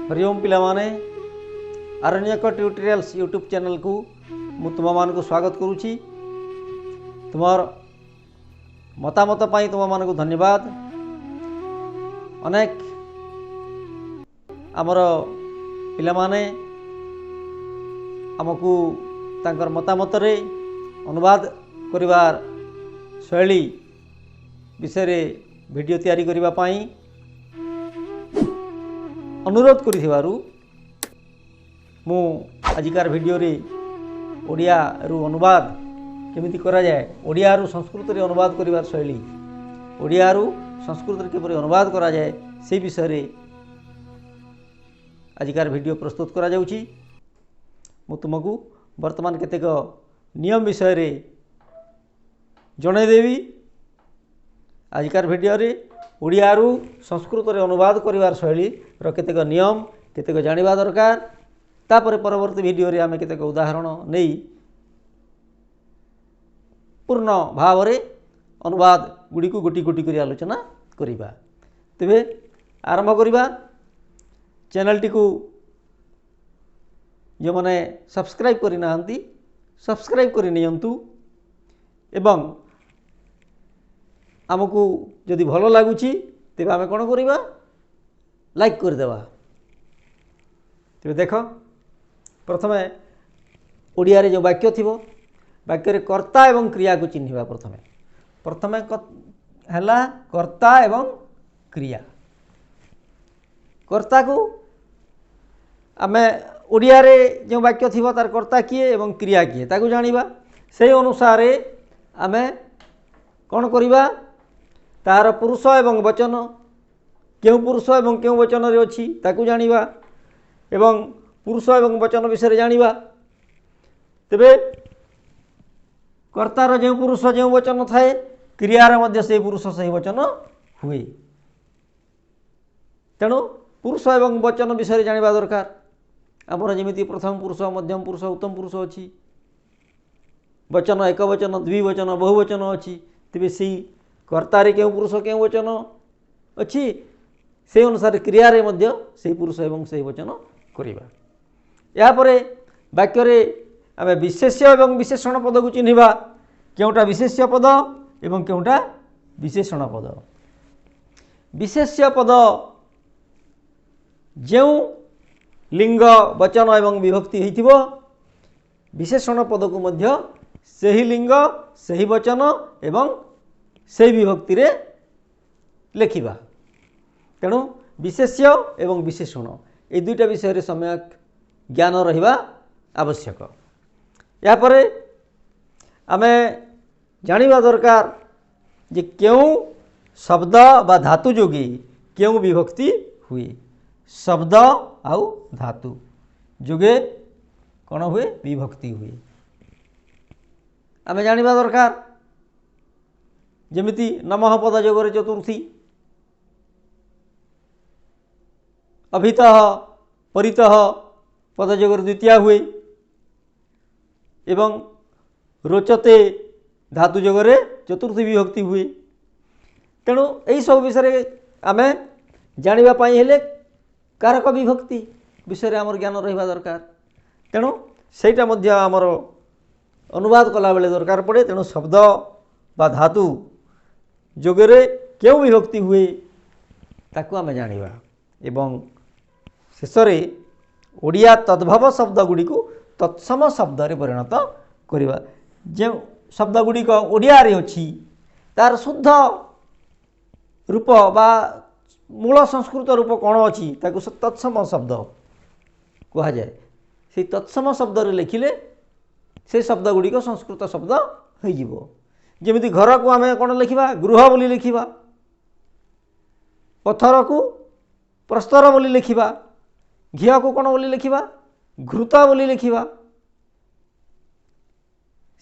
ହରିଓମ ପିଲାମାନେ, Aranyak tutorials YouTube ଚ୍ୟାନେଲକୁ ମୁଁ ତୁମମାନଙ୍କୁ ସ୍ୱାଗତ କରୁଛି। ତୁମର ମତାମତ ପାଇଁ ତୁମମାନଙ୍କୁ ଧନ୍ୟବାଦ। ଅନେକ ଆମର ପିଲାମାନେ ଆମକୁ ତାଙ୍କର ମତାମତରେ ଅନୁବାଦ କରିବାର ଶୈଳୀ ବିଷୟରେ ଭିଡ଼ିଓ ତିଆରି କରିବା ପାଇଁ ଅନୁରୋଧ କରିଥିବାରୁ ମୁଁ ଆଜିକାର ଭିଡ଼ିଓରେ ଓଡ଼ିଆରୁ ଅନୁବାଦ କେମିତି କରାଯାଏ, ଓଡ଼ିଆରୁ ସଂସ୍କୃତରେ ଅନୁବାଦ କରିବାର ଶୈଳୀ, ଓଡ଼ିଆରୁ ସଂସ୍କୃତରେ କିପରି ଅନୁବାଦ କରାଯାଏ ସେହି ବିଷୟରେ ଆଜିକାର ଭିଡ଼ିଓ ପ୍ରସ୍ତୁତ କରାଯାଉଛି। ମୁଁ ତୁମକୁ ବର୍ତ୍ତମାନ କେତେକ ନିୟମ ବିଷୟରେ ଜଣାଇଦେବି। ଆଜିକାର ଭିଡ଼ିଓରେ ଓଡ଼ିଆରୁ ସଂସ୍କୃତରେ ଅନୁବାଦ କରିବାର ଶୈଳୀର କେତେକ ନିୟମ କେତେକ ଜାଣିବା ଦରକାର। ତାପରେ ପରବର୍ତ୍ତୀ ଭିଡ଼ିଓରେ ଆମେ କେତେକ ଉଦାହରଣ ନେଇ ପୂର୍ଣ୍ଣ ଭାବରେ ଅନୁବାଦ ଗୁଡ଼ିକୁ ଗୋଟି ଗୋଟି କରି ଆଲୋଚନା କରିବା। ତେବେ ଆରମ୍ଭ କରିବା। ଚ୍ୟାନେଲଟିକୁ ଯେଉଁମାନେ ସବସ୍କ୍ରାଇବ୍ କରିନାହାନ୍ତି ସବସ୍କ୍ରାଇବ୍ କରିନିଅନ୍ତୁ ଏବଂ ଆମକୁ ଯଦି ଭଲ ଲାଗୁଛି ତେବେ ଆମେ କ'ଣ କରିବା, ଲାଇକ୍ କରିଦେବା। ତେବେ ଦେଖ, ପ୍ରଥମେ ଓଡ଼ିଆରେ ଯେଉଁ ବାକ୍ୟ ଥିବ ବାକ୍ୟରେ କର୍ତ୍ତା ଏବଂ କ୍ରିୟାକୁ ଚିହ୍ନିବା। ପ୍ରଥମେ ପ୍ରଥମେ ହେଲା କର୍ତ୍ତା ଏବଂ କ୍ରିୟା। କର୍ତ୍ତାକୁ ଆମେ ଓଡ଼ିଆରେ ଯେଉଁ ବାକ୍ୟ ଥିବ ତାର କର୍ତ୍ତା କିଏ ଏବଂ କ୍ରିୟା କିଏ ତାକୁ ଜାଣିବା। ସେହି ଅନୁସାରେ ଆମେ କ'ଣ କରିବା, ତାର ପୁରୁଷ ଏବଂ ବଚନ କେଉଁ ପୁରୁଷ ଏବଂ କେଉଁ ବଚନରେ ଅଛି ତାକୁ ଜାଣିବା ଏବଂ ପୁରୁଷ ଏବଂ ବଚନ ବିଷୟରେ ଜାଣିବା। ତେବେ କର୍ତ୍ତାର ଯେଉଁ ପୁରୁଷ ଯେଉଁ ବଚନ ଥାଏ କ୍ରିୟାର ମଧ୍ୟ ସେହି ପୁରୁଷ ସେହି ବଚନ ହୁଏ। ତେଣୁ ପୁରୁଷ ଏବଂ ବଚନ ବିଷୟରେ ଜାଣିବା ଦରକାର। ଆମର ଯେମିତି ପ୍ରଥମ ପୁରୁଷ, ମଧ୍ୟମ ପୁରୁଷ, ଉତ୍ତମ ପୁରୁଷ ଅଛି, ବଚନ ଏକ ବଚନ, ଦ୍ୱିବଚନ, ବହୁବଚନ ଅଛି। ତେବେ ସେଇ କର୍ତ୍ତାରେ କେଉଁ ପୁରୁଷ କେଉଁ ବଚନ ଅଛି ସେହି ଅନୁସାରେ କ୍ରିୟାରେ ମଧ୍ୟ ସେହି ପୁରୁଷ ଏବଂ ସେହି ବଚନ କରିବା। ଏହାପରେ ବାକ୍ୟରେ ଆମେ ବିଶେଷ୍ୟ ଏବଂ ବିଶେଷଣ ପଦକୁ ଚିହ୍ନିବା, କେଉଁଟା ବିଶେଷ୍ୟ ପଦ ଏବଂ କେଉଁଟା ବିଶେଷଣ ପଦ। ବିଶେଷ୍ୟ ପଦ ଯେଉଁ ଲିଙ୍ଗ, ବଚନ ଏବଂ ବିଭକ୍ତି ହୋଇଥିବ, ବିଶେଷଣ ପଦକୁ ମଧ୍ୟ ସେହି ଲିଙ୍ଗ, ସେହି ବଚନ ଏବଂ ସେହି ବିଭକ୍ତିରେ ଲେଖିବା। ତେଣୁ ବିଶେଷ୍ୟ ଏବଂ ବିଶେଷଣ এই ଦୁଇଟା ବିଷୟରେ ସମ୍ୟକ୍ ଜ୍ଞାନ ରହିବା ଆବଶ୍ୟକ। ଏହାପରେ ଆମେ ଜାଣିବା ଦରକାର ଯେ କେଉଁ ଶବ୍ଦ ବା ଧାତୁ ଯୋଗେ କେଉଁ ବିଭକ୍ତି ହୁଏ। ଶବ୍ଦ ଆଉ ଧାତୁ ଯୋଗେ କ'ଣ ହୁଏ, ବିଭକ୍ତି ହୁଏ। ଆମେ ଜାଣିବା ଦରକାର ଯେମିତି ନମଃ ପଦ ଯୋଗରେ ଚତୁର୍ଥୀ, ଅଭିତଃ ପରିତଃ ପଦ ଯୋଗରେ ଦ୍ୱିତୀୟା ହୁଏ ଏବଂ ରୋଚତେ ଧାତୁ ଯୋଗରେ ଚତୁର୍ଥୀ ବିଭକ୍ତି ହୁଏ। ତେଣୁ ଏହିସବୁ ବିଷୟରେ ଆମେ ଜାଣିବା ପାଇଁ ହେଲେ କାରକ ବିଭକ୍ତି ବିଷୟରେ ଆମର ଜ୍ଞାନ ରହିବା ଦରକାର। ତେଣୁ ସେଇଟା ମଧ୍ୟ ଆମର ଅନୁବାଦ କଲାବେଳେ ଦରକାର ପଡ଼େ। ତେଣୁ ଶବ୍ଦ ବା ଧାତୁ ଯୋଗରେ କେଉଁ ବିଭକ୍ତି ହୁଏ ତାକୁ ଆମେ ଜାଣିବା ଏବଂ ଶେଷରେ ଓଡ଼ିଆ ତଦ୍ଭବ ଶବ୍ଦ ଗୁଡ଼ିକୁ ତତ୍ସମ ଶବ୍ଦରେ ପରିଣତ କରିବା। ଯେଉଁ ଶବ୍ଦ ଗୁଡ଼ିକ ଓଡ଼ିଆରେ ଅଛି ତାର ଶୁଦ୍ଧ ରୂପ ବା ମୂଳ ସଂସ୍କୃତ ରୂପ କ'ଣ ଅଛି ତାକୁ ତତ୍ସମ ଶବ୍ଦ କୁହାଯାଏ। ସେଇ ତତ୍ସମ ଶବ୍ଦରେ ଲେଖିଲେ ସେ ଶବ୍ଦ ଗୁଡ଼ିକ ସଂସ୍କୃତ ଶବ୍ଦ ହୋଇଯିବ। ଯେମିତି ଘରକୁ ଆମେ କ'ଣ ଲେଖିବା, ଗୃହ ବୋଲି ଲେଖିବା, ପଥରକୁ ପ୍ରସ୍ତର ବୋଲି ଲେଖିବା, ଘିଅକୁ କ'ଣ ବୋଲି ଲେଖିବା, ଘୃତ ବୋଲି ଲେଖିବା।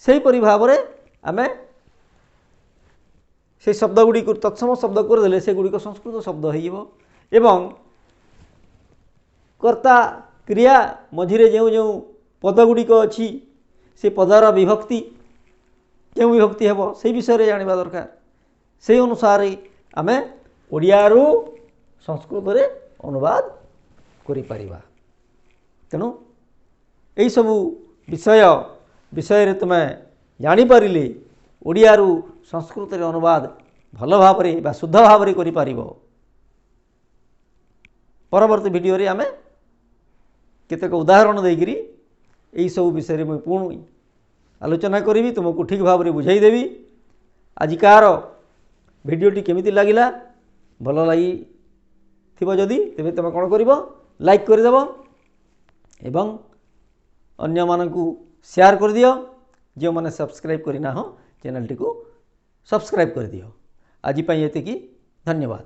ସେହିପରି ଭାବରେ ଆମେ সেই ଶବ୍ଦ ଗୁଡ଼ିକୁ ତତ୍ସମ ଶବ୍ଦ କରିଦେଲେ ସେଗୁଡ଼ିକ ସଂସ୍କୃତ ଶବ୍ଦ ହୋଇଯିବ ଏବଂ କର୍ତ୍ତା କ୍ରିୟା ମଝିରେ ଯେଉଁ ଯେଉଁ ପଦ ଗୁଡ଼ିକ ଅଛି ସେ ପଦର ବିଭକ୍ତି କେଉଁ ବିଭକ୍ତି ହେବ ସେଇ ବିଷୟରେ ଜାଣିବା ଦରକାର। ସେଇ ଅନୁସାରେ ଆମେ ଓଡ଼ିଆରୁ ସଂସ୍କୃତରେ ଅନୁବାଦ କରିପାରିବା। ତେଣୁ ଏହିସବୁ ବିଷୟରେ ତୁମେ ଜାଣିପାରିଲେ ଓଡ଼ିଆରୁ ସଂସ୍କୃତରେ ଅନୁବାଦ ଭଲ ଭାବରେ ବା ଶୁଦ୍ଧ ଭାବରେ କରିପାରିବ। ପରବର୍ତ୍ତୀ ଭିଡ଼ିଓରେ ଆମେ କେତେକ ଉଦାହରଣ ଦେଇକରି ଏହିସବୁ ବିଷୟରେ ମୁଁ ପୁଣି ଆଲୋଚନା କରିବି, ତୁମକୁ ଠିକ୍ ଭାବରେ ବୁଝାଇଦେବି। ଆଜିକାର ଭିଡ଼ିଓଟି କେମିତି ଲାଗିଲା? ଭଲ ଲାଗିଥିବ ଯଦି, ତେବେ ତୁମେ କ'ଣ କରିବ? ଲାଇକ୍ କରିଦେବ ଏବଂ ଅନ୍ୟମାନଙ୍କୁ ସେୟାର କରିଦିଅ। ଯେଉଁମାନେ ସବସ୍କ୍ରାଇବ୍ କରିନାହ, ଚ୍ୟାନେଲଟିକୁ ସବସ୍କ୍ରାଇବ୍ କରିଦିଅ। ଆଜି ପାଇଁ ଏତିକି, ଧନ୍ୟବାଦ।